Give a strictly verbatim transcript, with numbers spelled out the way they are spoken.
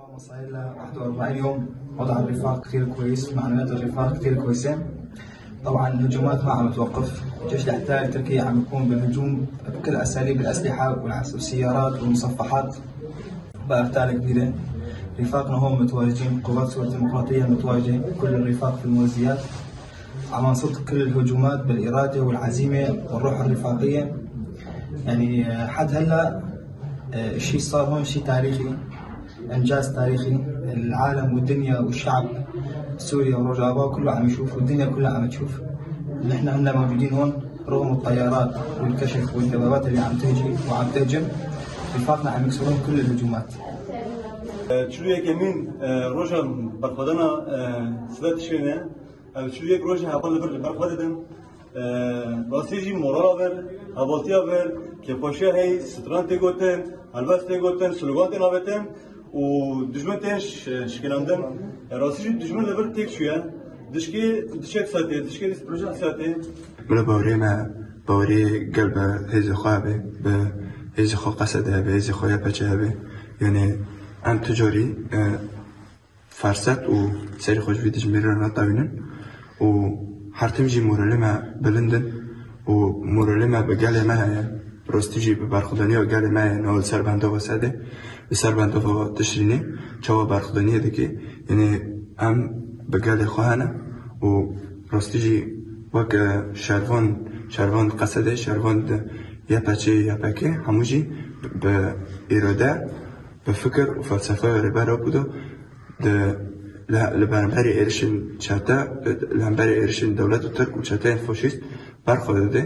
صاير لها واحد وأربعين يوم، وضع الرفاق كثير كويس، معنويات الرفاق كثير كويسة. طبعًا الهجومات ما عم توقف، الجيش الاحتلالي التركي عم يقوم بالهجوم بكل أساليب الأسلحة والعس-، والسيارات والمصفحات بأرتال كبيرة. رفاقنا هون متواجدين، قوات سوريا الديمقراطية متواجدة، كل الرفاق في الموازيات. عم نصد كل الهجومات بالإرادة والعزيمة والروح الرفاقية. يعني، آه، حد هلأ، آه، الشي صار هون شي تاريخي، إنجاز تاريخي. العالم والدنيا والشعب سوريا ورجاء كله عم يشوف، والدنيا كلها عم تشوف. نحن هلأ موجودين هون رغم الطيارات والكشف والدبابات اللي عم تهجم وعم تهجم. رفاقنا عم يكسرون كل الهجومات. Çilû yekemîn, e, roja berxwedana, e, Sivê Tişrîn e. Ev çilû yek roj e, heval li vir li ber xwe didin. E, rastî jî morala vir, hevaltiya vir, kêfxweşiya hey, stran tê gotin, helbest tê gotin, slogan tên avêtin û dijmin tên ş-, şikînandin. E, rastî jî dijmin li vir têk çûye. Dişkê dişek satê, dişkê dîs projek satê. Bila baweriyê me, baweriyê gel bi hêzê xwe hebe, bi hêzê xwe Qesede hebe, hêzê xwe Y P G hebe. Yani em tu carî, e, ferset û serê xwe ji vî dijminê re natewînin û her tim jî moralê me bilind in û moralê me bi gelê me heye. Rastî jî bi berxwedaniya gelê me heye, niha li ser bendava Sedê, li ser bendava Tişrînê çawa berxwedaniyê dike. Yanî em bi gelê xwe hene û rastî jî wek, e, şervan, şervan Qesedê, şervan Y P G, Y P G hemû jî bi, bi îrade, bi fikir û felsefeya Rêber Apo de di, li, li beramberî êrişên çete, li hemberî êrişên dewleta Tirk û çeteyên faşîst berxwe dide.